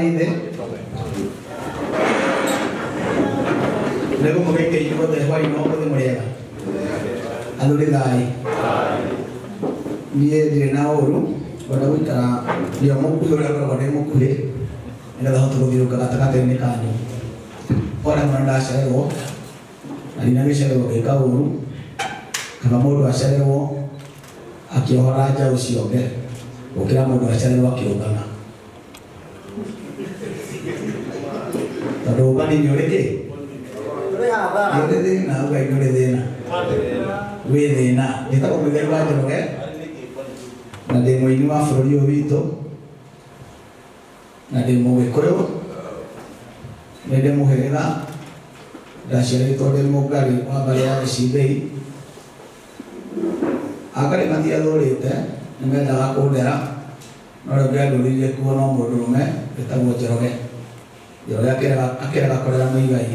Ithe nĩguo mũgeithie inyuothe hwaĩ-inĩ wa ũmũthĩ mũrĩega athuri thayũ niĩ ndirĩ na ũru ngwenda gũikara ndĩ o mũkuhĩ ũrĩa ngoragwo ndĩ mũkuhĩ nĩgetha hote gũthiũrũrũka gatagatĩ-inĩ kanyu. Pole mũno ndacererwo na ndinagĩcererwo ngĩka ũru kana mũndũ acererwo akĩohora njaũ cionge gũkĩra mũndũ acererwo akĩũngana tondũ ũngani nĩ ũrĩ kĩ? Nĩ ũrĩ thĩna, ũngai nĩ ũrĩ thĩna, wĩ thĩna. Njĩtagwo Mũigai wa Njoroge na ndĩ mũini wa bũrũri ũyũ witũ na ndĩ mũgĩkũyũ, nĩ ndĩ mũhĩrĩga, ndaciarĩtwo ndĩ mũngarĩ wa mbarĩ ya Gĩcimbĩi. Angarĩ matiathũrĩte nĩ mendaga kũndera no rĩu ngĩandũrire kuo no mũndũrũme wĩtagwo Njoroge. Njoroge akĩrega kũrera Mũigai,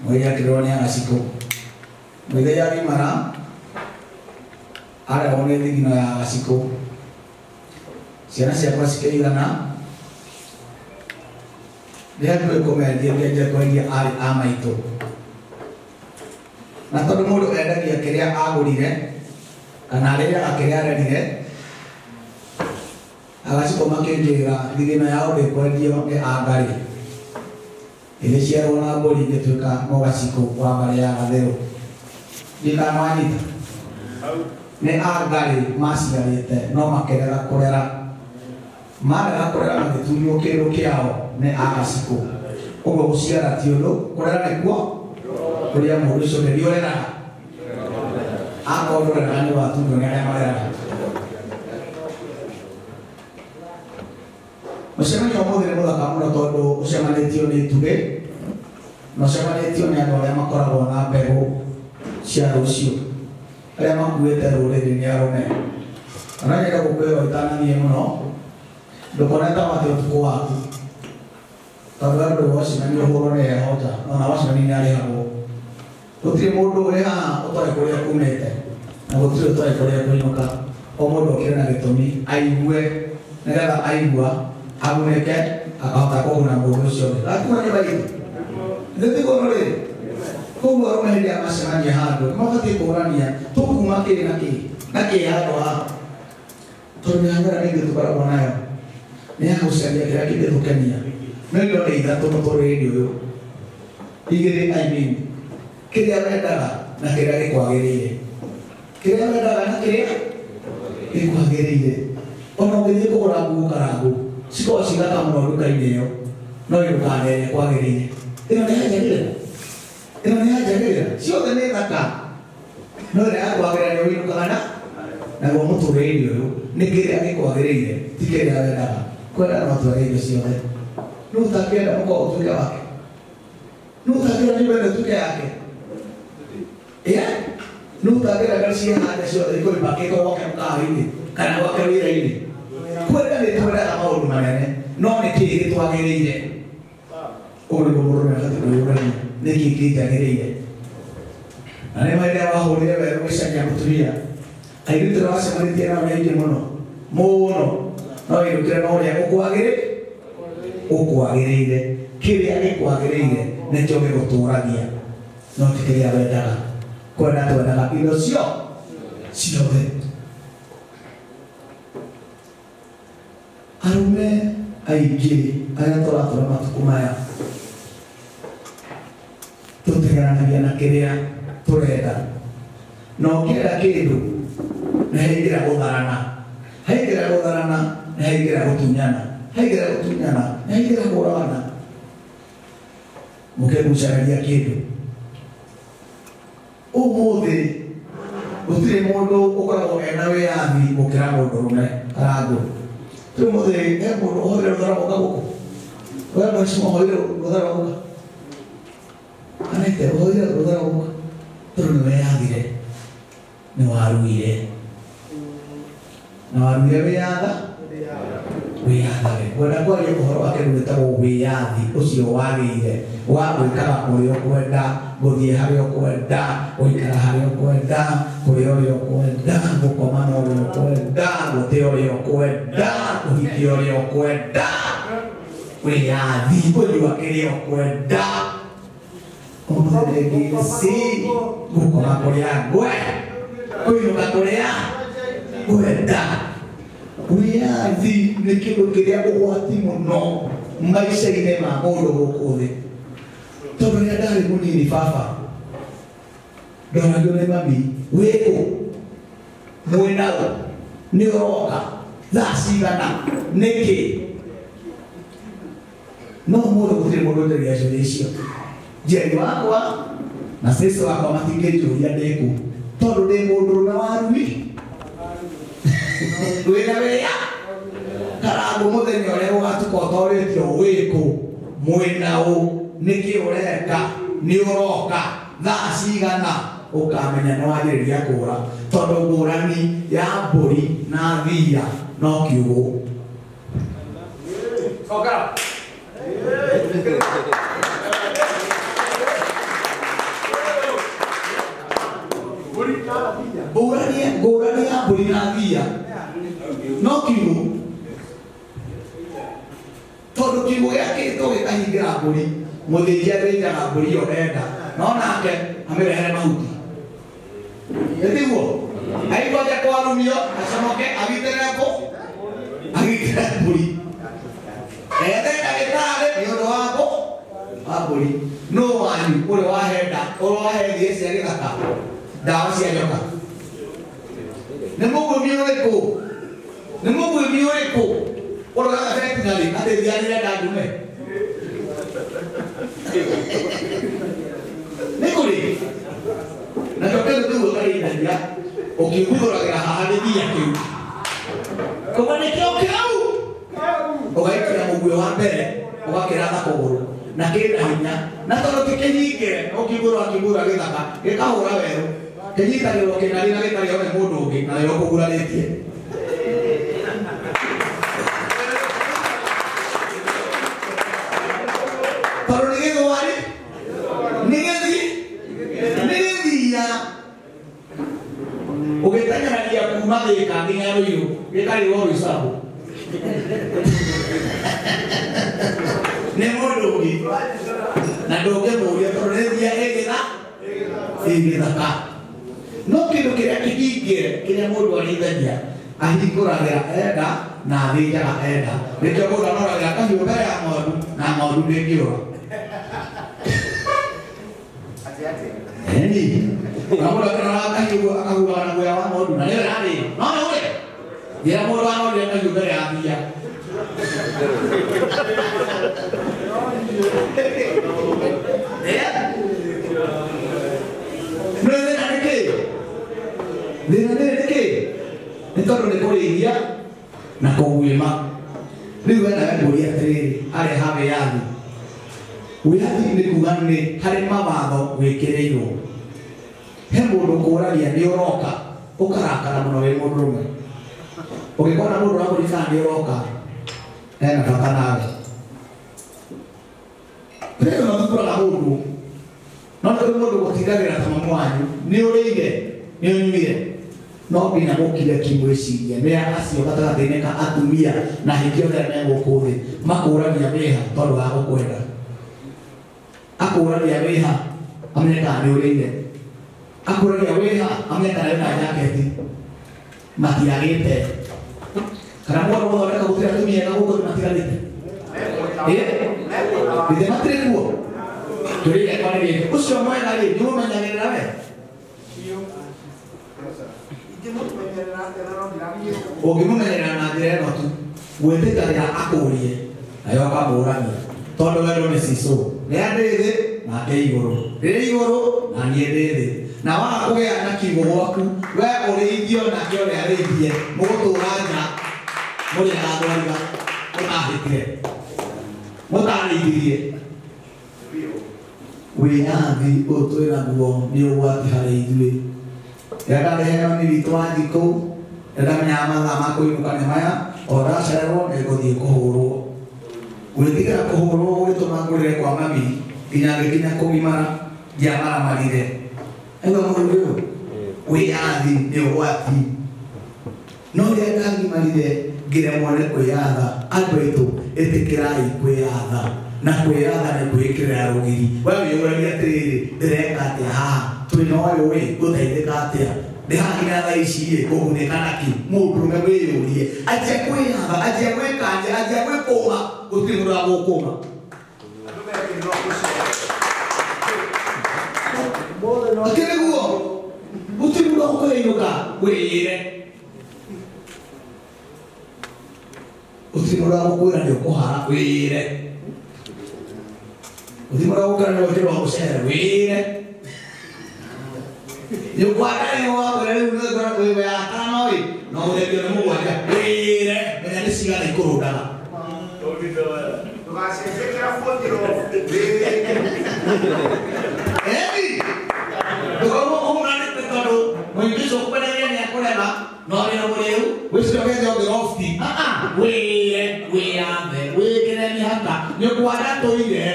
Mũigai akĩrerwo nĩ Agacikũ. Mũigai agimara arerwo nĩ thigino ya Agacikũ. Ciana ciakwa cikĩigana nĩ hakuhĩ kũmendia ngĩanjia kwendia arĩ a maitũ. Na tondũ mũndũ endagia kĩrĩa agũrire kana arĩaga kĩrĩa arerire, Agacikũ makĩnjĩra thigino yao ndĩkwendio nĩ Angarĩ. Ĩgĩciarwo na mbũri ĩgĩtuĩka mũgacikũ wa mbarĩ ya Gathĩrũ. Ndikanawanyita nĩ Angarĩ maciarĩte no makĩrega kũrera. Marega kũrera magĩtunywo kĩndũ kĩao nĩ Agacikũ. Ũguo gũciara ti ũndũ, kũrera nĩkuo kũrĩa mũndũ ũcio ũngĩ ũreraga. Akorwo ndũreraga nĩ watunywo nĩ arĩa mareraga. Mũcemanio ũmũthĩ nĩ mũthaka mũno tondũ ũcemanĩtio nĩ itugĩ na ũcemanĩtio nĩ andũ arĩa makoragwo na mbegũ cia rũciũ, arĩa makuĩte rũrĩrĩ nĩ arũme. Na no nyende gũkwĩra ũtanathiĩ mũno, ndũkone ta watĩ ũtukũ waku, tondũ we ndũrĩ wacimani ũhũrwo nĩ heho nja, ona wacimani nĩ arĩhagwo. Gũtirĩ mũndũ ũrĩ haha ũtoĩ kũrĩa kumĩte na gũtirĩ ũtoĩ kũrĩa kũinũka. O mũndũ okire na gĩtũmi aigue, nĩgetha aigua agunĩke akahota kũguna mũndũ ũcio ũngĩ. Gakuo nĩ baitũ ithuĩ tiguo rũrĩrĩ. Koguo arũme hĩndĩ ĩrĩa macemania handũ nĩ mabatiĩ kũrania tũkuma kĩ na kĩ na kĩ handũ haha, tondũ mĩhang'o ĩrĩa mĩingĩ tũkoragwo nayo nĩ ya gũcaria kĩrĩa kĩngĩtũkenia. No indo nĩ ithatũ mũtũrĩre-inĩ ũyũ, igĩrĩ I mean, kĩrĩa wendaga na kĩrĩa gĩkwagĩrĩire. Kĩrĩa wendaga na kĩrĩa gĩkwagĩrĩire. Ona ũngĩthiĩ kũgũra nguo karangũ cikoragwo ci thaka mũno nduka-inĩ ĩyo, no ndũkane ĩrĩa kwagĩrĩire. Ĩno nĩ yanjagĩrĩra, ĩno nĩ yanjagĩrĩra, ciothe nĩ thaka, no ĩrĩa yakwagĩrĩra nĩ ũinũkaga na naguo mũtũrĩre-inĩ ũyũ nĩ kĩrĩa gĩkwagĩrĩire, ti kĩrĩa wendaga. Kwenda no tware indo ciothe. Nũ ũtangĩenda mũkwa ũtuĩke wake? Nũ ũtangĩenda nyũmba ĩno ĩtuĩke yake? Yeah? Nũ ũtangĩenda ngari ciĩhande ciothe ikorwo ipakĩtwo gwake mũkawa-inĩ kana gwake wĩra-inĩ? Kwenda nĩ twendaga maũndũ manene, no nĩ kĩĩ gĩtwagĩrĩire? Ũguo nĩguo mũndũ abatiĩ kwĩyũrania, nĩ kĩĩ kĩnjagĩrĩire? Na nĩ hĩndĩ ĩrĩa wahũrire werũ gũcaria mũtumia, airĩtu arĩa wacemanĩtie nao nĩ aingĩ mũno mũno, no wĩrutĩre na ũrĩa ũkwagĩrĩire. Kĩrĩa gĩkwagĩrĩire nĩkĩo gĩgũtũragia, no ti kĩrĩa wendaga. Kwenda twendaga indo ciothe. Arũme aingĩ arĩa tũratũra matukũ maya tũtegeranagia na kĩrĩa tũrenda, na ũkĩenda kĩndũ nĩ haingĩra gũtharana, haingĩra gũtharana nĩ haingĩra gũtunyana, haingĩra gũtunyana nĩ haingĩra kũragana, mũkĩgucagĩria kĩndũ. Ũmũthĩ gũtirĩ mũndũ ũkoragwo ena wĩyathi gũkĩra mũndũrũme karangũ. Rĩu mũthĩ he mũndũ ũhoire rũtha rwa gũka gũkũ, we mheshimiwa ũhoire rũtha rwa gũka, anete ũhoire rũtha rwa gũka tondũ nĩ weyathire, nĩ waruire, na waruire wĩyatha wĩyathage. Ngwenda kwaria ũhoro wa kĩndũ gĩtagwo wĩyathi ũcio wagĩire wa gwĩkaga ũrĩa ũkwenda, gũthiĩ harĩa ũkwenda, gũikara harĩa ũkwenda, kũrĩa ũrĩa ũkwenda, gũkoma na ũrĩa ũkwenda, gũte ũrĩa ũkwenda, kũhikia ũrĩa ũkwenda. Wĩyathi kũnyua kĩrĩa ũkwenda. Ũmũthĩ ngĩci gũkoma kũrĩa ngwe kũinũka kũrĩa ngwenda. Wĩyathi nĩ kĩndũ kĩrĩa ũgwati mũno maica-inĩ ma mũndũ gũkũ thĩ. Tondũ rĩrĩa ndarĩ mũnini baba ndoragio nĩ mami wĩkũ mwĩnaũ nĩ ũroka thaa cigana nĩkĩ. No mũndũ gũtirĩ mũndũ ũnjagia ciũria icio. Njiari wakwa na cĩcũ wakwa matingĩnjũria ndĩkũ tondũ ndĩ mũndũrũme wa rui wĩna wĩya karangũ mũthenya ũrĩa ũgatuka ũtorĩtio wĩkũ mwĩnaũ nĩkĩ ũreka nĩ ũroka thaa cigana ũkamenya nĩ wanjĩrĩria kũra tondũ ngũrani ya mbũri na thia no kiugũ. Ngũrani ya mbũri na thia no kiugũ tondũ kiugũ gĩakĩtwo gĩkahingĩra mbũri mũthĩnji athĩnjaga mbũri ĩyo enda no nake amĩrehere mahuti ĩtiguo aigua aja kwarumio acomoke agitĩre ngũ agitĩre mbũri ethe ndagĩtarĩ nĩ ũndũ wa ngũ wa mbũri. Nũ wanyu ũrĩa wahenda ũrĩa wahe thia cia gĩthaka ndawa cia nyoka nĩ mũguĩmi ũrĩkũ nĩ mũguĩmi ũrĩkũ ũrogaga veterinary atĩ thia nĩrenda ndume nĩ kũrĩ nakĩo kĩndũ kĩu ũkarĩithagia ũkĩguthũragĩra haha nĩ thia kĩu koguo nĩkĩo kĩu ũgaikia mũguĩ wa mbere ũgakĩratha kũgũrũ na kĩna hinya na tondũ ti kĩhingĩre ũkĩgũrũ akĩgũra gĩthaka gĩkahũra werũ kĩnyitagĩrwo kĩnarĩ na gĩkarĩo nĩ mũndũ ũngĩ na nĩwe ũkũgurarĩtie. Tondũ nĩ gĩthwari nĩ gĩthi nĩ gĩthia ũgĩteng'eragia kuma Thĩka nginya Rũirũ gĩkarĩo Rũicabũ nĩ mũndũ ũngĩ na ndũngĩmũria tondũ nĩ thia ĩgĩthaka. No kĩndũ kĩrĩa kĩhingĩre kĩrĩa mũndũ arĩithagia ahingũragĩra enda na athĩnjaga enda. Nĩkĩo mũndũ anoragĩra kahiũ mbere ya ng'ondu na ng'ondu ndĩngĩũra. Eni na mũndũ akĩroraga kahiũ akahuraga na guoya wa ng'ondu na nĩyo ĩrarĩo no nĩ ũrĩa rĩrĩa mũndũ anorire kahiũ mbere ya thia. No thĩna nĩ kĩ? Thĩna nĩ kĩ? Nĩ tondũ nĩ kũrĩithia na kũguĩma. Rĩu we nawe ngũria atĩrĩrĩ arĩa ha wĩyathi. Wĩyathi nĩ kuga nĩ harĩ mawatho wĩkĩrĩirwo. He mũndũ kũragia nĩ ũroka ũkarakara mũno wĩ mũndũrũme. Ũngĩkona mũndũ ũrakũria kana nĩ ũroka ena bata nawe. Rĩu no thukuraga mũndũ no nĩ kũrĩ mũndũ gũtindagĩra ta mamu wanyu nĩ ũrĩire nĩ ũnyuire no nginya mũkire kimwĩcirie nĩ acio gatagatĩ-inĩ ka atumia na ahingi othe arĩa me gũkũ thĩ makũragia wĩha tondũ wa gũkwenda. Akũragia wĩha amenye kana nĩ ũrĩire, akũragia wĩha amenye kana wĩna njaketi matiagĩte kana mũndũ gũthondeka gũtirĩ atumia ega gũkũ thĩ matiganĩte. Githĩ matirĩ kuo? Kĩũria gĩakwa nĩ gĩkĩ, ũcio mwega rĩ nĩ ũmenyagĩrĩra we? Ũngĩmũmenyerera na njĩra ĩno tu gwĩtĩkagĩra akũrie nayo akamũrania tondũ wendo nĩ cicũ rĩrĩa ndĩ thĩ nake igũrũ rĩrĩ igũrũ na niĩ ndĩ thĩ na waga kũgĩa na kiugũ gwaku we ũrĩithio nake ũrĩa arĩithie mũgũtũra nja mũrĩaga thwariga mũtahĩtire mũtarĩithirie. Wĩyathi ũyũ twĩ naguo nĩ ũgwati harĩ ithuĩ. Rĩrĩa ndarĩ hema witũ wa thikũ nĩndamenyaga mathaa ma kũinũka nĩ maya o ndacererwo nĩ ngũthiĩ kũhũrwo. Gwĩtigĩra kũhũrwo gũgĩtũma ngũrĩre kwa mami nginya ngĩkinya kũgimara ndiamaramarire. Aigua mũthuri ũyũ wĩyathi nĩ ũgwati. No rĩrĩa ndagimarire Ngĩremwo nĩ kwĩyatha. Andũ aitũ ĩtĩkĩrai kwĩyatha. Na kwĩyatha nĩ kwĩĩkĩrĩra rũgiri. We wĩyũragia atĩrĩrĩ, ndĩreka atĩa haha? Twĩna ũyũ ĩ, ngũteithĩka atĩa? Ndĩ haha nginya thaa ici ĩ, ngũgunĩka nakĩ? Mũndũrũme wĩyũrie. Anjia kwĩyatha, anjia gwĩkanja, anjia gwĩkũma. Gũtirĩ mũndũ wa gũkũma. Akĩrĩ guo? Gũtirĩ mũndũ wa gũkũhĩnũka, wĩyĩre. Gũtirĩ mũndũ wa gũkwĩra nĩ ũkũhara, wĩyĩre. Gũtirĩ mũndũ wa gũkwĩra nĩ ũgwĩkĩrwo mũcere, wĩyĩre. Nĩ ũkwanda nĩ wakwĩra rĩu nĩ ũkwĩra wĩ ya atano ĩ, no ũthengio nĩ mũgwanja, wĩyĩre. Menya nĩ cigana ikũrũndaga. Eni! Ndũkauma ũhũranĩte tondũ mũingĩ ũcio ũkwendagia nĩ akũrema, no wĩra mũrĩu, wĩciria ũkenja ũngĩ wĩyĩre, wĩyathe, wĩkĩre mĩhaka. Nĩ ũkwanda tũire,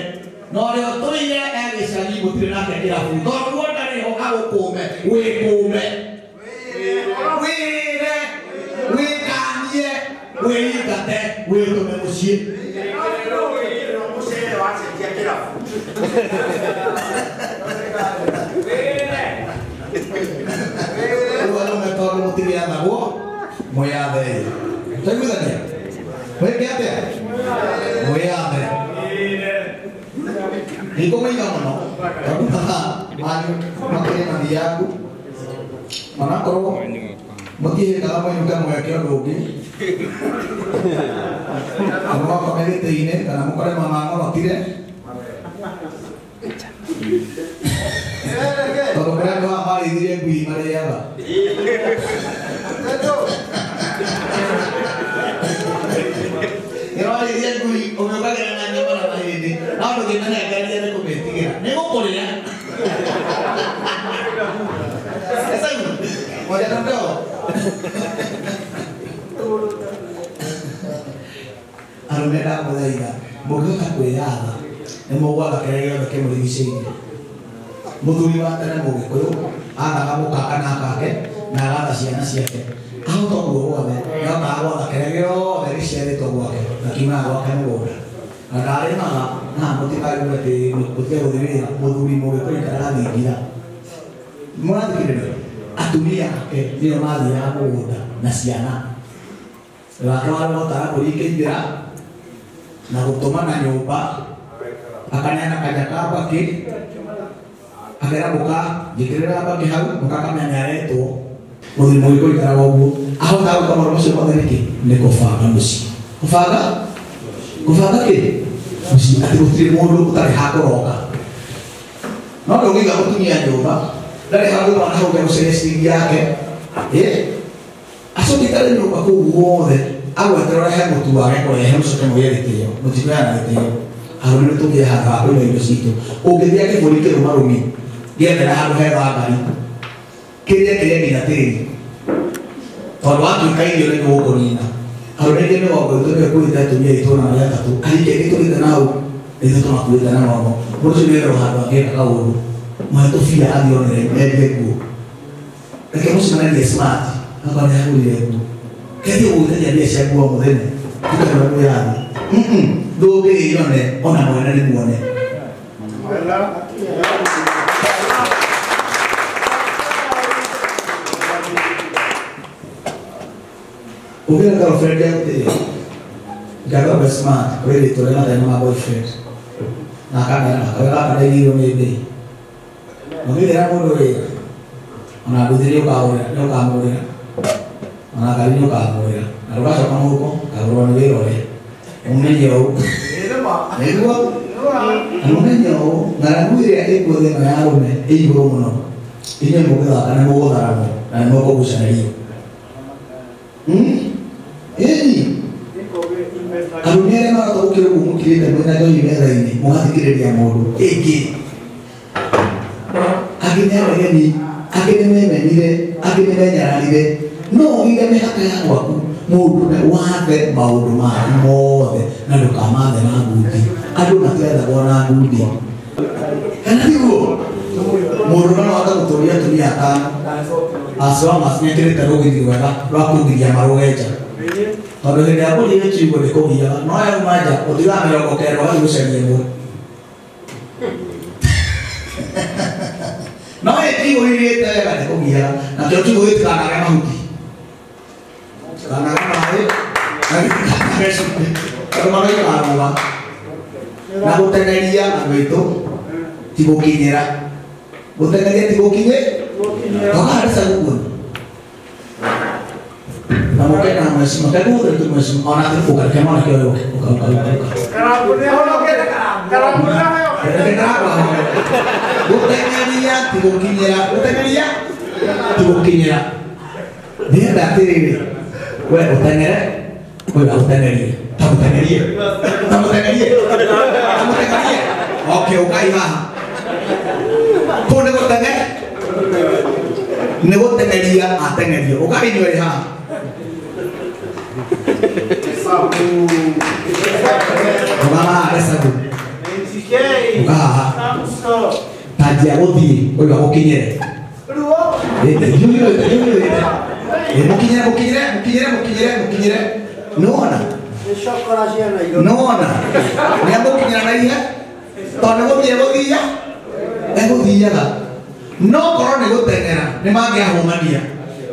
na ũrĩa ũtũire e gĩcagi gũtirĩ nake kĩrabu. Tondũ guo ndarĩ ho agũkũme, wĩkũme. Wĩyĩre, wĩkanie, wĩingate, wĩtũme mũciĩ. Rĩu arũme tondũ mũtigĩathagwo, mwĩyathe. Twaiguithania? Mwĩke atĩa? Mwĩyathe. Ndikũmũiga mũno, tondũ mathaa manyu makĩrĩ mathiangu. Onakorwo mũtiĩhĩkaga mũinũke mweke ũndũ ũngĩ. Kana mwakome gĩtĩ-inĩ, kana mũkore mama ang'orotire. Tondũ kũrĩa andũ haha marĩithirie ngui marĩaga. Nĩ warĩithia ngui ũmĩũkagĩra na nyama na mahĩndĩ, no ndũngĩmĩnengereria nĩ kũmĩtigĩra. Nĩ gũkũrĩa. Esau, moja na mdogo. Arũme ndamũthaitha, mũngĩhota kwĩyatha, nĩ mũgwatha kĩrĩa gĩothe kĩmũrigicĩirie. Mũthuri wa tene mũgĩkũyũ athaga mũka kana akake na agatha ciana ciake. Ahota ũguo wothe, nĩahotaga gwatha kĩrĩa gĩothe gĩciarĩtwo gwake na kiumaga gwake mũgũnda. Na ndarĩmaga, na mũtikaigue atĩ mũtige gũthiĩ wĩra, mũthuri mũgĩkũyũ ikaraga thingira. Mũrathikĩrĩria? Atumia ake nĩo mathiaga mũgũnda na ciana. Wake warĩ gũtara mbũri ikĩingĩra na gũtũma na nyũmba, akaneana kanya ka mbakĩ, akera mũka njĩkĩrĩra mbakĩ hau, mũka akamenya nĩaretwo. Mũthuri mũgĩkũyũ ikaraga ũguo. Ahotaga gwĩka maũndũ macio mothe nĩkĩ? Nĩ kũbanga mũciĩ. Kũbanga? Kũbanga kĩ? Mũciĩ. Atĩ gũtirĩ mũndũ ũtarĩ ha kũroka. No ndũngĩiga mũtumia nyũmba, ndarĩ ha gũkora na hau gũcaria ciringi yake. Acoke ikare nyũmba kũu guothe, agweterera ũrehe mũtu wage kũrehe, mũcoke mũgĩe gĩtĩo, mũtikoyana gĩtĩo. Arũme nĩ tũgĩe handũ ha kũiga indo citũ. Ũngĩthiĩ kĩbũri kĩrũmarũmi, gĩethera handũ hega ngari, kĩrĩe kĩrĩe nginya tĩri. Tondũ watuĩka irio nĩ gũkũnina. Arũme aingĩ mĩgongo itũ nĩyo ĩkuĩte atumia aitũ na arĩa atatũ. Ahiki aingĩ tũgĩte na hau, ithuĩ tũmakuĩte na ng'ongo. Mũndũ ũcio nĩerwo handũ angĩka kaũndũ. Mũhe tũbia athiĩ onere, endie nguo. Reke mũcemanĩrie smart, akorwo nĩ agũrire nguo. Kethi ũgũĩtagia mbia cia nguo mũthenya, tũkahũra mwĩyathi. Ndũngĩyone, ona mwene nĩ muone. Ũngĩra girlfriend yaku atĩrĩ, ngathombe smart, kwĩ rĩtwa rĩa mathĩna ma boyfriend. Na akamera, akauga gaka ndaigĩirwo nĩ mbei. Ũngĩthĩra mũndũ wĩra, ona nduthi nĩ ũkamũgũrĩra, nĩ ũkamũgũrĩra. Ona ngari nĩ ũkamũgũrĩra. Na ndũgacoka mũhuko, kagũrwo nĩ wĩra ũrĩa. Ũmenye ũũ. Nĩguo? Na mũmenye ũũ, ng'aragu ĩrĩa ĩkuo thĩ ĩno ya arũme ĩ igũrũ mũno. Inyuĩ mũngĩthaka nĩ mũgũtharanwo na nĩ mũkũgucanĩrio. Ĩni. Arũme arĩa marahota gũkĩra ũguo mũkirĩte mwĩna njohi metha-inĩ, mũgathikĩrĩria mũndũ. Ĩngĩ. Angĩ nĩ aregeni, angĩ nĩ memenire, angĩ nĩ menyararire. No ũige mĩhaka ya gwaku, mũndũ wathe maũndũ maku mothe na ndũkamathe na ngundi. Andũ matiathagwo na ngundi. Kana tiguo? Mũndũ no ahote gũtũria atumia atano as long as nĩekĩrĩte rũgiri rwega rwa kũgiria marũge nja. Tondũ hĩndĩ ya mbũri ĩ kiugũ ndĩkũgiaga no yauma nja ũthiaga 90 ũgathiĩ gũcaria ĩmwe. No ĩ kiugũ irĩte wega ndĩkũgiaga nakĩo kiugũ gĩtikanage mahuti gĩtikanage maĩ na gĩtikanage cumbĩ tondũ maroikarũga na gũteng'eria andũ aitũ ti gũkinyĩra gũteng'eria ti gũkinyĩ ndũkaharĩca guo na mũke na mheshima kagũthũre tu mheshima ona ũkareke mwanake ũyũ ũke ũka ũka ũka gũteng'eria ti gũkinyĩra gũteng'eria ti gũkinyĩra ndĩrenda atĩrĩrĩ we ũteng'ere ũyũ agũteng'erie tamũteng'erie tamũteng'erie tamũteng'erie okay ũkai haha kũu nĩ gũteng'e nĩ gũteng'eria ateng'erio ũkai inyuĩ haha rũgama haha Gacagu ũka haha tanjia gũthiĩ ũyũ agũkinyĩre mũkinyĩre mũkinyĩre mũkinyĩre mũkinyĩre mũkinyĩre nĩwona nĩwona nĩamũkinyĩra na ihe tondũ nĩ gũthiĩ gũthia egũthiaga no korwo nĩ gũteng'era nĩ mangĩahũmania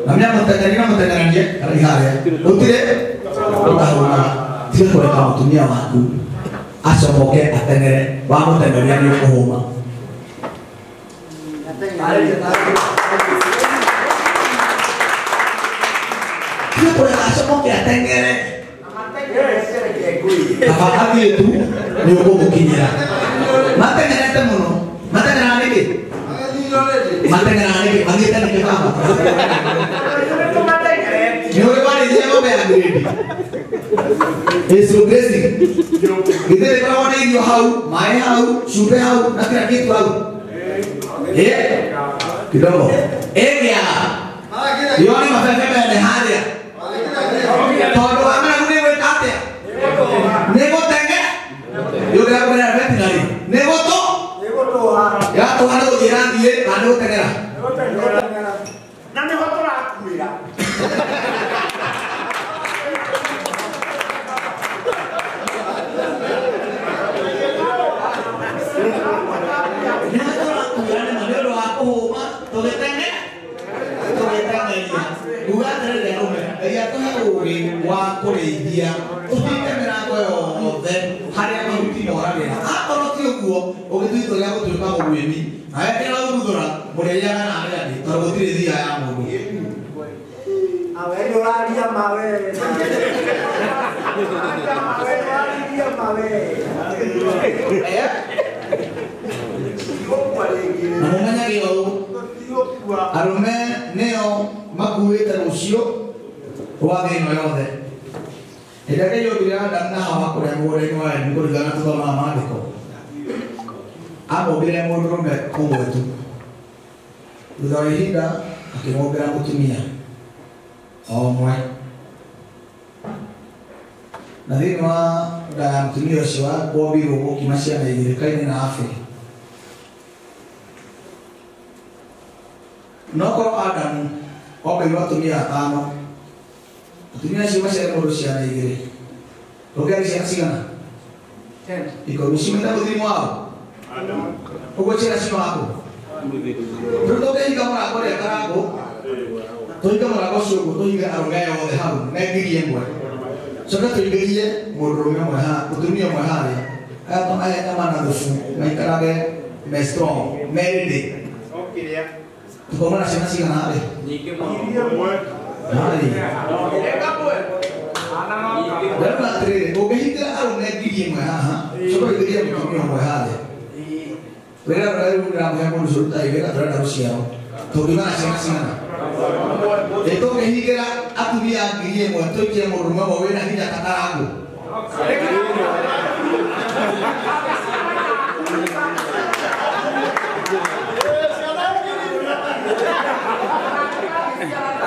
na mĩamũteng'eria na mũteng'eranie arĩ harĩa gũtirĩ ũkahũmaga tiga kũreka mũtumia waku acomoke ateng'ere wamũteng'eria nĩ ũkũhũma. Tiga kũreka acomoke ateng'ere kaba athiĩ tu nĩ ũkũmũkinyĩra. Mateng'erete mũno mateng'eraga nĩkĩ mateng'eraga nĩkĩ mathiĩte nĩkĩ baba nĩ ũrĩ warĩithia ng'ombe ya grade ĩcio grazing githĩ ĩkoragwo na irio hau maĩ hau cumbĩ hau na kila kitu hau kidogo ĩgĩaga yone mabebe mene harĩa tondũ wa ng'aragu nĩ gwĩka atĩa nĩ gũteng'e yũkĩra kũrĩa veterinary nĩ gũtũ yatũha nĩ gũthiĩ ĩrathiĩ kana nĩ gũteng'era na nĩho tũrakuĩra. Nĩho tũrakuĩra nĩma nĩ ũndũ wa kũhũma tũgĩteng'e tũgĩteng'eria uga atĩrĩrĩ arũme Ngai atũhe ũũgĩ wa kũrĩithia tũhinge mĩrango yothe harĩa mahuti moragĩra akorwo ti ũguo ũgĩtua itua rĩa gũtuĩka mũguĩmi na wekĩra ũguthũra mũrĩrĩaga na arĩa angĩ tondũ gũtirĩ thia ya mũndũ. Awe nĩ ũraria mawe. Awe Na mũmenyage ũũ arũme nĩo makuĩte rũciũ rwa thĩ ĩno yothe. Hĩndĩ ĩrĩa Ngai ombire Adamu na Hawa kũrĩa mũgũnda-inĩ wa Edeni kũringana na tũthomaga maandĩko amũmbire mũndũrũme ũmwe tu thutha wa ihinda akĩmũmbĩra mũtumia o ũmwe na thĩinĩ wa nda ya mũtumia ũcio wombirwo gũkiuma ciana igĩrĩ Kaini na Abeli. No korwo Adamu ombĩirwo atumia atano atumia acio maciare mũndũ ciana igĩrĩ ũngĩarĩ ciana cigana ikũmi ciumĩte mũthiri wao ũguo ciana ciuma wakũ rĩu tũngĩhinga mũrango ũrĩa karangũ tũhinge mũrango ũcio ũguo tũhinge arũme othe hau me 1,000 coke tũingĩrie mũndũrũme ũmwe haha mũtumia ũmwe harĩa aya tũmahe nyama na thubu maikarage me strong me ready tukauma na ciana cigana harĩa Ndarauga atĩrĩrĩ ũngĩhingĩra arũme 1,000 haha coke ũingĩrie mũtumia ũmwe harĩa wĩra ũrĩa rĩu ndĩramũhe mũndũ ũcio ũrutaga wĩra tũrenda rũciaro tũngiuma na ciana cigana ĩ tũngĩhingĩra atumia 1,000 tũikie mũndũrũme ũmwe wĩna hinya ta karangũ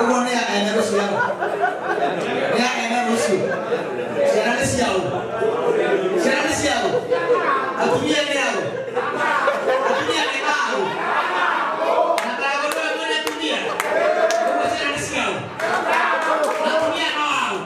ũguo nĩ ene rũciaro nĩ ene rũciũ ciana nĩ ciao ciana nĩ ciao atumia nĩ ao atumia nĩ ao na karangũ nĩwe mwene atumia ũguo ciana nĩ ciao na atumia no ao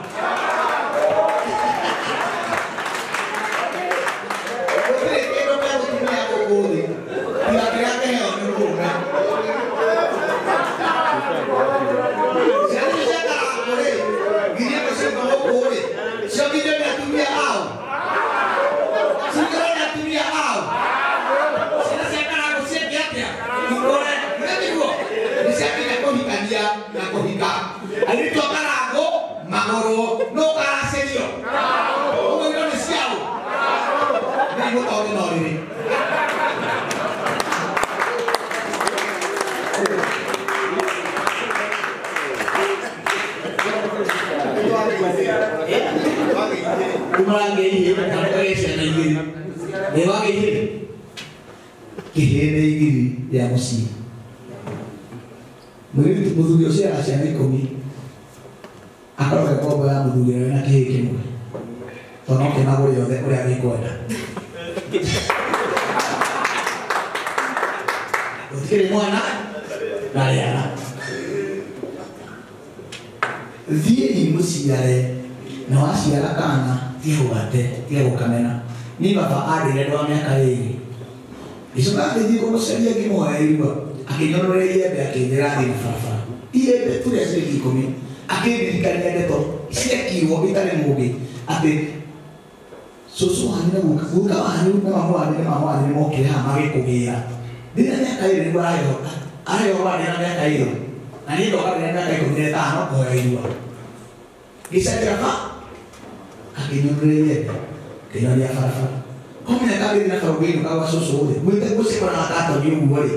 wagä ihä na må kagä ciana igä rä wagä ihä kä hä nä igiri rä a må ciä må thuri å ciaraga ciana 10 akorwo ngombo ya må thuri å rä na kä hä kä mwe tondå no kä magå rä othe å rä a gä kwenda gå mwana na rĩara thiĩi mũciare na waciara kana tiga gũgate tiga gũkamena niĩ baba andĩire ndĩ wa mĩaka 2 ngĩcoka ngĩthiĩ kũmũcaria ngĩmũhoya irua akĩnyonorera iembe akĩnjĩra thiĩ na barabara iembe tũrĩa ciringi 10 akĩndirikania ndeto ciekirwo itarĩ mũgĩ atĩ cũcũ wanyu na guka wanyu na mamu wanyu na mama wanyu nĩmokire haha magĩkũgĩra ndĩna mĩaka 2 nĩguo araheo ndĩna mĩaka 2 na niĩ ndoka ndĩna mĩaka 15 kũhoya irua ngĩcenjera ba akĩnyonorera iembe akĩnyonia barabara komenya kagĩthiĩ na barabara ngĩinũka gwa cũcũ rĩ mwĩte gũcekora na katoni ũguo rĩ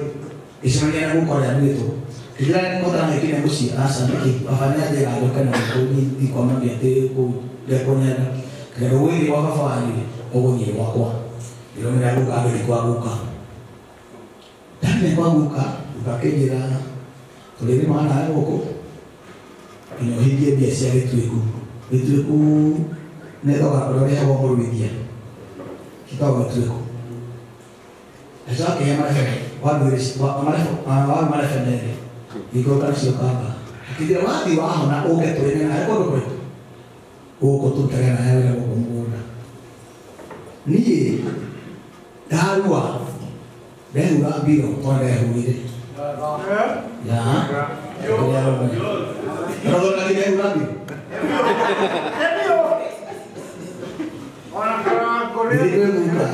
ngĩcemania na guka ũrĩa mwĩtũ ngĩnjĩra nĩngũhotana gĩkinya mũciĩ aca nĩkĩ baba nĩanjĩra njoke na gũkũ ndikwamambia atĩ kũu ndekũnyenda kĩrĩa ũgũthiĩ gwa baba wanyu rĩ ũgũthiĩ gwakwa ngĩrũmĩrĩra guka ngĩthiĩ kwa guka ndakinya kwa guka guka akĩnjĩra tũrĩrĩmaga nawe gũkũ nginya ũhingie mbia cia gĩtuĩku gĩtuĩku nĩ thogora ũrĩa ũrĩhagwo mũruithia gĩtagwo gĩtuĩku ngacoka ngĩhe marebe waru marebe merĩ ngĩikũrũka nacio kamba akĩnjĩra wathiĩ wahona ũke tũrĩme nawe kũndũ kũrĩkũ gũkũ tũrutage nawe wĩra gũkũ mũgũnda niĩ ndarua ndehura mbiro tondũ ndehurire ya ndehura mbiro ndĩkwĩguka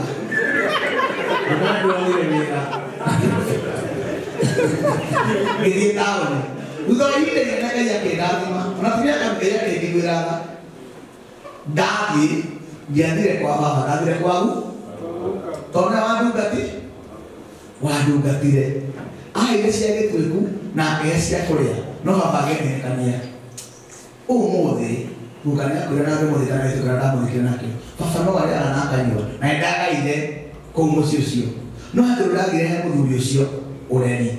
ndĩronire wĩra ngĩthiĩ taũni thutha wa ihinda inene Ngai akĩndathima ona ti mĩaka Ngai akĩnjiguĩra tha ndathiĩ ndiathire kwa baba ndathire kwagu tondũ nĩwe wandungatire aheire cia gĩtuĩku na akĩhe cia kũrĩa no baba agĩndirikania ũmũthĩ guka nĩakuire na ngĩmũthika na gĩtuĩku kĩrĩa ndamũthikire nakĩo baba no arĩaga na akanyua na nĩndagaire kũu mũciĩ ũcio no handũ ndagire he mũthuri ũcio ũreri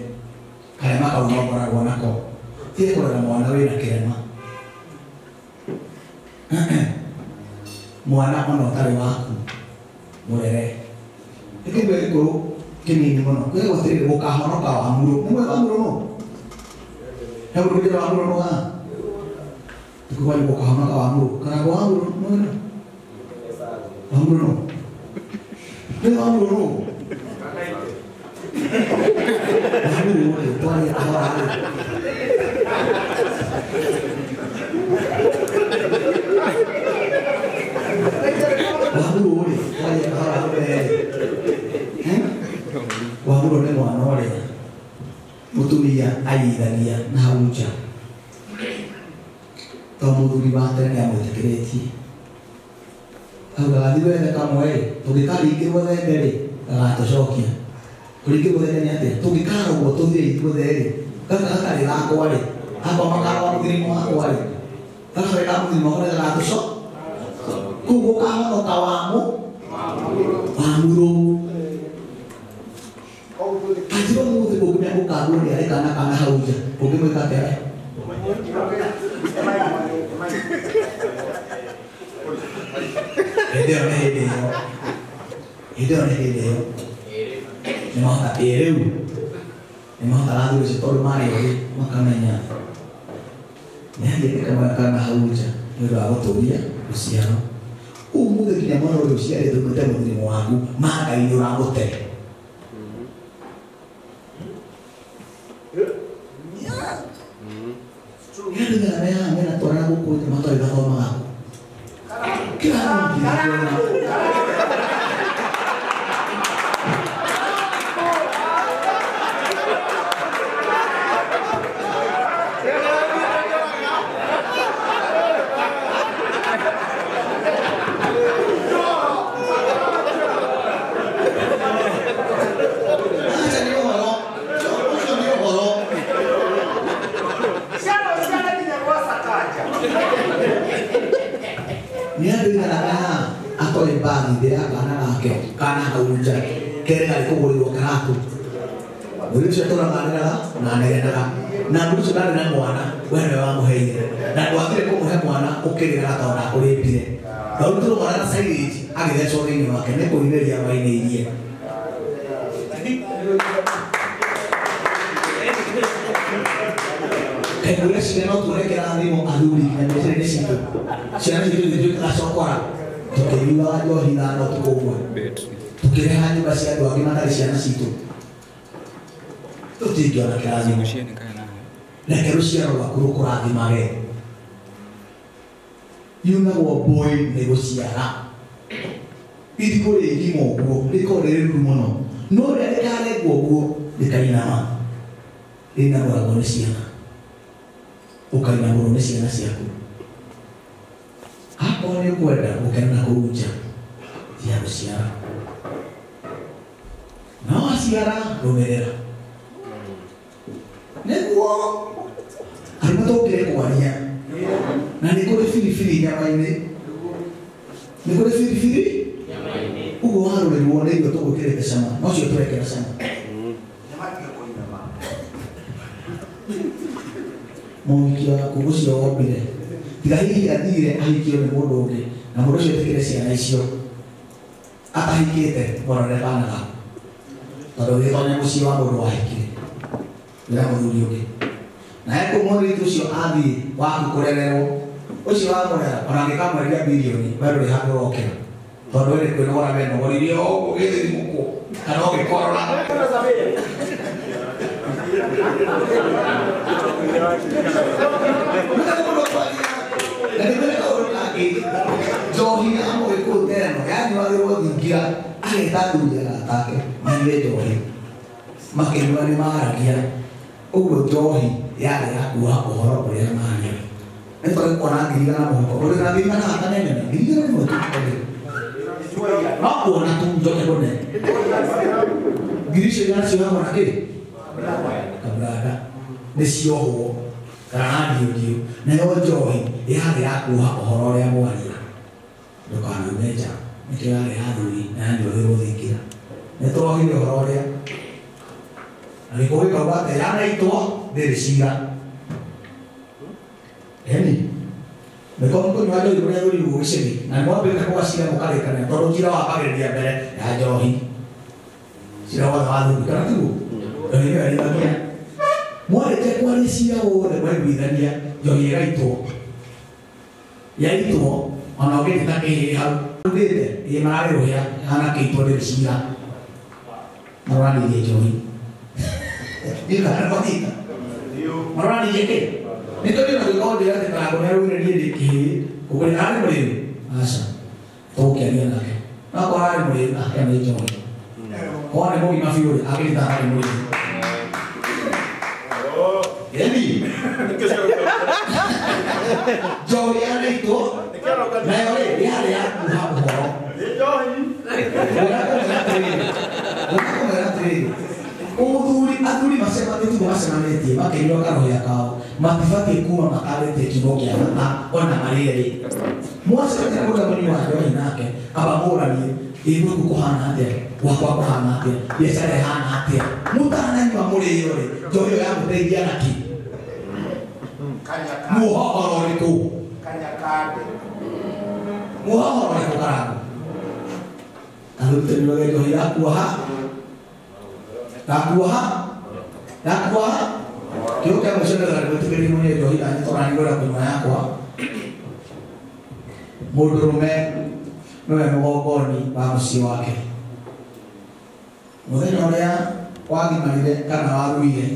karema kau no ngoragwo nako tiga kũrera mwana wĩna kĩrema mwana ona ũtarĩ waku mũrere nĩ kĩndũ gĩkũrũ kĩnini mũno kwĩragwo atĩrĩrĩ gũkahonoka wa murũ nĩ mwega wa murũ nũ he mũndũ ũngĩra wa murũ nũ haha tikukwani gũkahonoka wa murũ kana wa murũ nũ wa murũ nũ nĩ wa murũ nũ wa murũ rĩ twarie kahora rĩ wa murũ rĩ twarie kahora rĩ wa murũ nĩ mwana ũrĩa mũtumia aiyithania na hau nja to mũthuri wa tene nĩamwĩtĩkĩrĩtie augaga thiĩ wethe kamwe rĩ tũngĩkaringĩrwo thenge rĩ gagatũcokia kũringĩrwo thenge nĩ atĩa tũngĩkarogwo tũthiĩ ithuothe rĩ gaka gatarĩ gakwa rĩ akwa makarogwa mũthirimo wakwa rĩ gaka karĩ ka mũthirimo wakwa nĩ gagatũco kũu gũkahonoka wa murũ anjĩra ũmũthĩ ũngĩmenya gũkagwo nĩ arĩ kana kana hau nja ũngĩmwĩka atĩa we hĩndĩ ĩyo nĩ hĩndĩ ĩyo hĩndĩ ĩyo nĩ hĩndĩ ĩyo nĩmahota ĩ rĩu nĩmahotaga athuri acio tondũ marĩ ogĩ makamenya nĩathiĩte kamwe kana hau nja nĩ ũndũ wa gũtũria rũciaro ũmũthĩ nginya mwana ũrĩa ũciarĩtwo umĩte mũthirimo waku ma Ngai nĩ ũramũte Andũ nginya me haha mena twana gũkũ thĩ matarĩ mathomaga kũ kĩra atoĩ mbagi thĩ ya kana gake kana hau nja kerĩ garĩ kũgũrĩrwo karatũ mũirĩtu ũcio atũraga arĩraga na anegenaga na mũirĩtu ũcio ndarĩ na mwana we nĩwe wamũheire na ndwathire kũmũhe mwana ũkĩrĩraga tondũ ndakũrĩpire na ũrutĩrwo mwana na silage agĩthecwo thĩinĩ wake nĩ kũinĩria mainĩirie. Kaingĩ ciana no tuone kĩrathimo athuri na meciria-inĩ citũ ciana citũ ithituĩkaga cokora tũkĩnyuaga njohi ithano ũtukũ ũmwe tũkĩreha nyũmba cia andũ angĩ matarĩ ciana citũ tũtingĩona kĩrathimo. Reke rũciaro rwaku rũkũrathimage. Yunagwo mbũĩ nĩ gũciara irigũ rĩgima ũguo rĩkorwo rĩrĩ ruru mũno no rĩrĩa rĩkarengwo ũguo rĩkainama rĩinamũragwo nĩ ciana ũkainamũrwo nĩ ciana ciaku. Akorwo nĩ ũkwenda gũkena na kũu nja cia gũciara no waciara rũmĩrĩra nĩguo arũme tũkĩre kwaria na nĩ kũrĩ biribiri nyama-inĩ nĩ kũrĩ biribiri ũguo warũrĩrwo nĩ irio tũgwĩkĩrĩte cama nocio tũrekĩra cama. Mũhiki waku ũcio wombire tiga hihi athire ahikio nĩ mũndũ ũngĩ na mũndũ ũcio etĩkĩre ciana icio atahikĩte mũrore kana gaku tondũ ũgĩtonya mũciĩ wa mũndũ wahikire wĩra mũthuri ũngĩ na ekũ mũirĩtu ũcio athiĩ waku kũrererwo ũcio wamũrera ona angĩkamwendia birioni we ndũrĩ handũ ũrokĩra tondũ we nĩ kwĩnogora wenogoririe ũguo gĩthimũkwo kana ũgĩkorora. Njohi ya mũgĩkũyũ ta ĩno yanyuagĩrwo thingira agĩta athuri arata ake manyue njohi makĩnyua nĩ maragia ũguo njohi yarĩ ya kuoha ũhoro ũrĩa maria nĩ tondũ kuona ngiri igana mũhuko ũrĩ na ngiri igana haha nene ngiri igana rĩmwe tu no kuona tu njoke kũne ngiri icio igana ciohagwo na kĩ kabrada nĩ ciohwo kana na ndiũ nayo njohi yarĩ ya kuoha ũhoro ũrĩa mwaria ndũkanaume nja nĩkĩo yarĩ ya athuri na yanyuagĩrwo thingira nĩ twohire ũhoro ũrĩa na gĩkũyũ gĩkauga atĩ yanaitwo ndĩrĩ cira eni mĩkorwo mũkũnyua njohi mũrĩ athuri ũguo gĩcagi na nĩmwambĩte kũgacira mũkarĩkania tondũ cira wambagĩrĩria mbere ya njohi cira wothe wa athuri kana tiguo njohi nĩyo yarithagia mwarĩkia kwaria cira wothe mwaiguithania njohi ĩgaitwo yaitwo ona ũngĩtĩ ta kĩhĩ hau ndĩte ĩ mararĩ rũhĩa hana kĩitwo ndĩrĩ cira maroranĩirie njohi ndikana maroranĩirie kĩ nĩ tondũ ona gũkorwo ndĩra atĩ karango nĩaraugire niĩ ndĩ kĩhĩ ũguo arĩ mũrĩu aca tũgũkĩaria nake no akorwo arĩ mũrĩu akĩa nĩ njohi korwo nĩ mũgima biũ rĩ agĩrĩta arĩ mũrĩu. Eni njohi yanaitwo nayo rĩ yarĩ ya kuha ũhoro ũrakũmwĩra atĩrĩrĩ mũthuri athuri macemanĩtie macemanĩtie makĩnyua karohĩa kao matibatiĩ kuma matarĩtie kiugo kĩa bata ona marĩ erĩ mwacemania kũrĩa mũnyua njohi nake aba mũranie ĩ gwaku kũhana atĩa gwakwa kũhana atĩa biacara ĩhana atĩa mũtananyua mũrĩo rĩ njohi ĩyo yamũteithia nakĩ muohoro ũrĩkũ muohoro ũrĩkũ karango athuri tũnyuage njohi ya kuoha ya kuoha kĩo kĩa mũico nĩgetha ndĩmwĩtĩkĩrie mũnyue njohi na nĩtũranigũra kũnyua yakwa. Mũndũrũme nĩwe mũgongoni wa mũciĩ wake mũthenya ũrĩa wagimarire kana waruire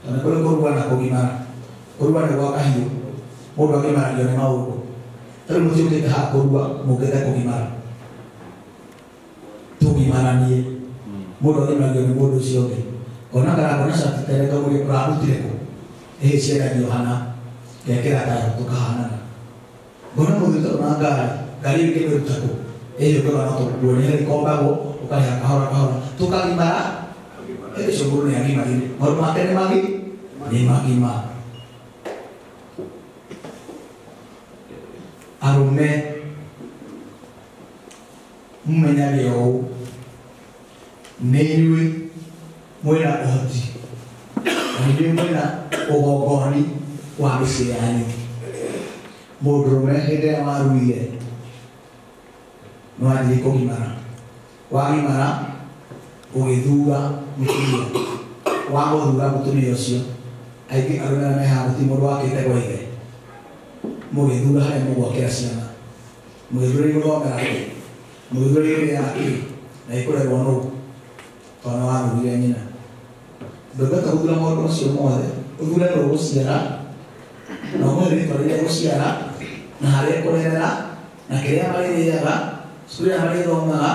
tondũ nĩ kũrĩ kũrua na kũgimara kũrua nĩ gwa kahiũ mũndũ agimaragio nĩ maũndũ tarĩu mũtiũkĩte haha kũrua mũkĩte kũgimara tũgimaranie mũndũ agimaragio nĩ mũndũ ũcio ũngĩ ona karango na cati tere kagũrĩ ũrarutire kũ ĩhĩ ciendagio hana ngekĩra tayo tũkahanana ngona mũthuri tondũ na ngari ngari ĩyo ĩkĩmĩruta kũ ĩhĩ ũkĩona no tũkuo nĩ ĩkombagwo ũkarĩha kahora kahora tũkagimara ĩhĩ ũcio mũndũ nĩ agimarire maũndũ make nĩ magi nĩ magima. Arũme Mumenyage ũũ nĩ inyuĩ mwĩna ũhoti na nĩ inyuĩ mwĩna ũgongoni wa mĩciĩ yanyu. Mũndũrũme hĩndĩ ĩrĩa waruire nĩwathiĩ kũgimara, wagimara ũgĩthura mũtumia, wagũthura mũtumia ũcio aingĩ arũme arĩa me haha gũtirĩ mũndũ wakĩte gwa ithe, mũgĩthura harĩa mũgwakĩra ciana, mũgĩthura igũthomera kĩ, mũgĩthura igũrĩaga kĩ, na ikũrerwo nũ, tondũ nĩwathurire nyina. Ndũngĩhota gũthura maũndũ macio mothe, ũthure nũ ũgũciara na ũmũhe rĩtwa rĩrĩa egũciara na harĩa ekũrerera na kĩrĩa marĩrĩaga, cukuru ĩrĩa marĩthomaga,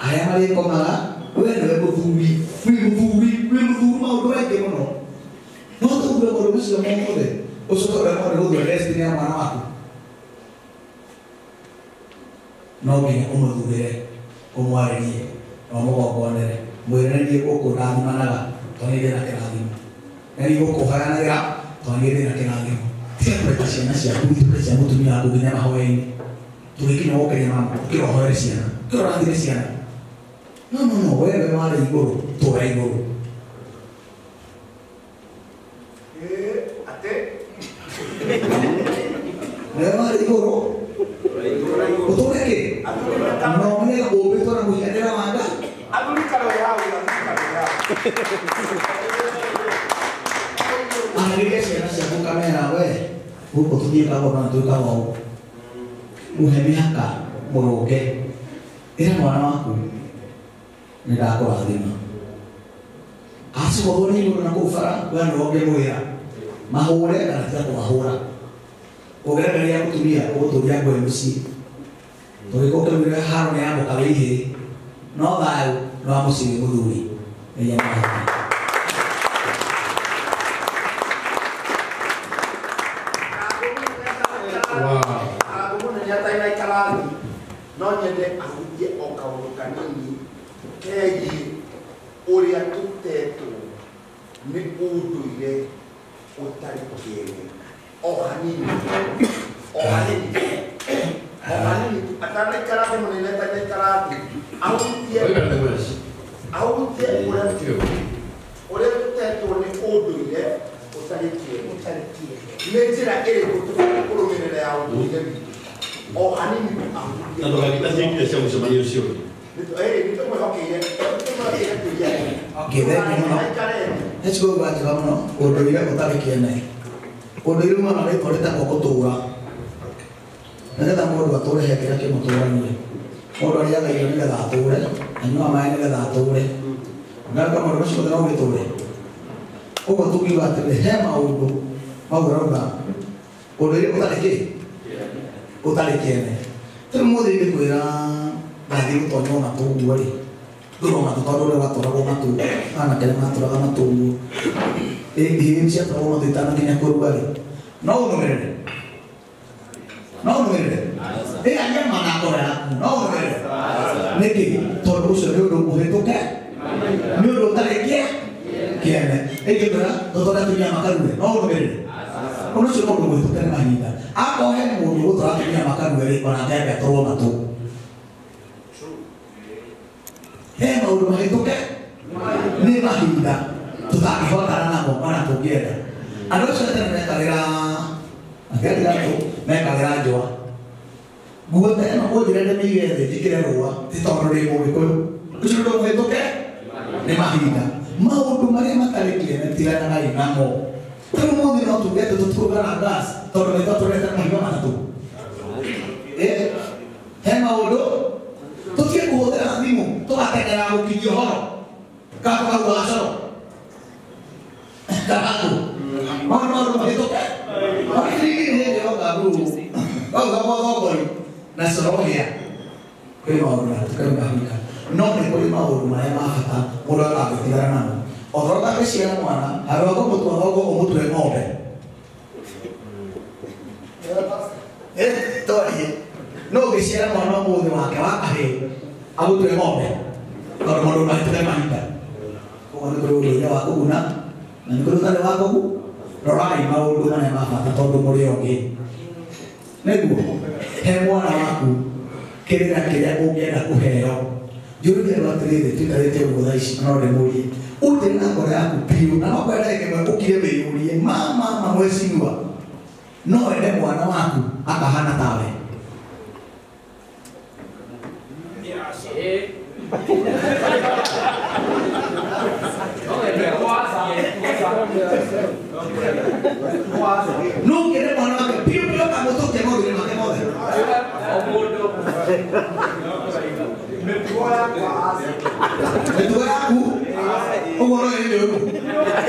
harĩa marĩkomaga. We nĩwe mũthuri, wĩ mũthuri, wĩ mũthuri maũndũ maingĩ mũno. No tũthure maũndũ macio mothe ũcoke ũremwo nĩ gũthura destiny ya mwana waku. No nginya ũmũthurĩre, ũmwarĩrie na ũmũgongonere, mwĩre nĩ niĩ gũkũ ndathimanaga tondũ nĩ ndĩ na kĩrathimo, nĩ niĩ gũkũ hoyanagĩra tondũ nĩ ndĩ na kĩrathimo. Tiga kũreka ciana ciaku ituĩke cia mũtumia waku nginya mahoya-inĩ. Tũgĩkinya gũkĩria mama, ũkĩra ũhoere ciana, ũkĩra ũrathime ciana. No, no, no, wewe warĩ igũrũ, tũra igũrũ. Atĩ? Wewe warĩ igũrũ, ũtũre kĩ? Na ũmenye ũmbĩtwo na mũhianĩre wa Ngai. Athuri karore hau, athuri karore hau. Arĩria ciana ciaku ũkamera we gũkũ tũthiĩkaga ũũ na twĩkaga ũũ. Mũhe mĩhaka, mũrũnge. Ĩra mwana waku nĩ ndakũrathima. Acũgũthwo nĩ igũrũ na kũu bara, we nĩwe ũngĩmwĩra mahũre kana tiga kũmahũra. Ũngĩrekereria mũtumia ũgũtũria ngũĩ mũciĩ. Tũgĩka ũkĩrugĩra haro nĩ ya mũka wĩ ihĩĩ, no thayũ nĩ wa mũciĩ wĩ mũthuri. Ngai amũrathime. No nyende ahutie o kaũndũ kanini kegiĩ ũrĩa tũtetwo nĩ ũndũire ũtarĩ kĩene. O hanini, o hanini, o hanini tu. Atanaikara thĩ mũnene, atanaikara thĩ, ahutie ahutie ũrĩa tũtetwo nĩ ũndũire ũtarĩ kĩene. Nĩ njĩra ĩrĩkũ tũbatiĩ kũrũmĩrĩra ya ũndũire witũ? O hanini tu ahutie. Na ndũgagĩtacie cia mũcemanio ũcio. Nĩtũmwĩhokeire kũria. Okay, thank you mũno. Nĩ kiugo njega mũno, ũndũire ũtarĩ kĩene. Ũndũire umaga na rĩtwa rĩtagwo gũtũra. Nĩgetha mũndũ atũre he kĩrĩa kĩmũtũragia. Mũndũ arĩaga irio nĩgetha atũre, anyuaga maĩ nĩgetha atũre. Ngaka maũndũ macio mothe no ũgĩtũre. Ũguo tũngiuga atĩrĩrĩ, he maũndũ mau ũrauga ũndũire ũtarĩ kĩ? Ũtarĩ kĩene. Rĩu mũthĩ ingĩkwĩra ngathiĩ gũtonywo matũ ũguo rĩ, ndũrwo matũ tondũ ũrĩa watũragwo matũ, anake nĩ matũraga matũ ũguo. Ihĩĩ ciatũragwo matũ itanakinya kũrua rĩ, no ũnũmĩrĩre? No ũnũmĩrĩre? Ĩ aria ma na ngoro yaku, no ũnũmĩrĩre? Nĩkĩ? Tondũ ũcio nĩ ũndũ mũhĩtũke, nĩ ũndũ ũtarĩ kĩene. Ĩngĩkwĩra tũtware atumia makarue, no ũnũmĩrĩre? Ũndũ ũcio nĩ ũndũ mũhĩtũke nĩ mahinda. Akorwo he mũndũ ũgũtwara atumia makarue rĩ, onake ambe atũrwo matũ. He maũndũ mahĩtũke nĩ mahinda tũtangĩhotana namo ona tũngĩenda. Andũ acio tene mekagĩra akĩra mekagĩra njũa. Nguo ta ĩno ũnjĩre ndĩmĩige thĩ njĩkĩre rũa, ti tondũ ndĩ mũgĩkũyũ. Ũcio nĩ ũndũ mũhĩtũke nĩ mahinda. Maũndũ marĩa matarĩ kĩene tiganagai namo. Rĩu mũthĩ no tuge atĩ tũtikũruga na gas tondũ nĩ twatũrete mahiga matatũ. He maũndũ tũtige kũhũthĩra thimũ tũgateng'era gũkinyia ũhoro kana tũkaruga gacoro kana maũndũ maũndũ mahĩtũke. Makiringi nĩ hĩndĩ yoka ruru wauga gwathongori na coro hĩa kwĩ maũndũ mahĩtũke nĩ mahinda, no nĩ kũrĩ maũndũ marĩa ma bata mũndũ akangĩtigana namo. Okorwo ũtangĩciara mwana, handũ ha kũmũtua thongo ũmũtue ng'ombe. Twarie. No ũngĩciara mwana ũmũthĩ wake wa kahĩĩ agũtue ng'ombe tondũ maũndũ mahĩtũke mahinda. Koguo nĩ kũrĩ ũndũire wa kũguna na nĩ kũrĩ ũtarĩ wa kũguna. Rorai maũndũ marĩa ma bata tondũ mũrĩ ogĩ. Nĩguo he mwana waku Kĩrĩra kĩrĩa ũngĩenda kũheo. Njũrĩrie andũ atĩrĩrĩ, tũikarĩte ũguo thaa ici, no ndĩmũrie. Ũnjĩre na ngoro yaku biũ, na no kwenda ĩmwe ũkire wĩyũrie, mama ma mheshimiwa, no wende mwana waku akahana tawe? No ũngĩende mwana wake biũ biũ akamũtũkia maũndũ-inĩ make mothe. Mĩtugo yaku ũguo no ĩrĩ mĩũru.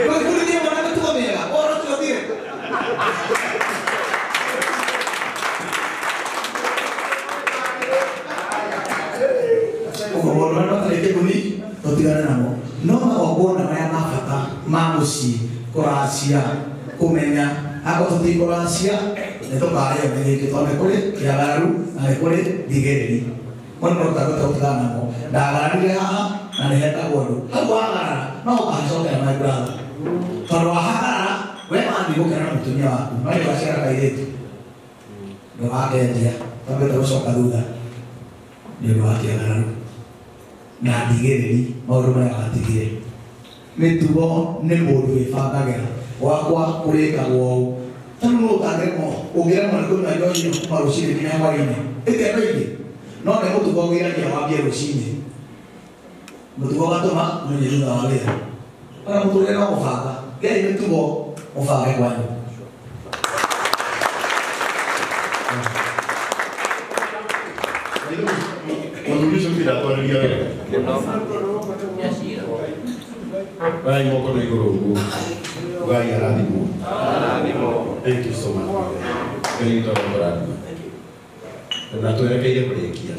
Ndũgĩbundithie mwana mĩtugo mĩega, ũhoro ũcio ũthire. Ũguo maũndũ marĩa matarĩ kĩguni tũtigane namo. No magongona marĩa ma bata ma mũciĩ, kũracia, kũmenya, akorwo tũtikũracia nĩ tũkarĩo nĩ gĩkĩ tondũ nĩ kũrĩ kĩagararu na nĩ kũrĩ ndigĩrĩri. Mo nĩ maũndũ tũtigana namo. Ndagararire haha na nĩ hetagwo ũndũ. Hau wagarara no ũkahacokera my brother. Tondũ wahagarara we wathiĩ gũkena na mũtumia waku, no nĩ ũgaciara kairĩtu. Ndũgakenjia, wambĩte gũcoka thutha nĩ ũndũ wa kĩagararu na ndigĩrĩri maũndũ marĩa watigire. Mĩtugo nĩ mũndũ wĩbangagĩra gwakwa kũrĩkagwo ũũ. Ta rĩu no ũtangĩremwo, ũngĩremwo nĩ kũnyua njohi ĩno kuma rũcinĩ nginya hwaĩ-inĩ, ĩte andũ aingĩ, no nĩ mũtugo ũgiragia wambie rũcinĩ, mũtugo ũgatũma ũmenye thutha wa wĩra. Ona mũtũrĩre no gũbanga, gĩai mĩtugo mũbange kwanyu. Mũthuri ũcio ndiratwarĩria wega. Oyai moko na igũrũ ũguo. Ngai arathimwo. Thank you so much. Ngai witũ arokũrathima. Na twerekeire kũrĩkia.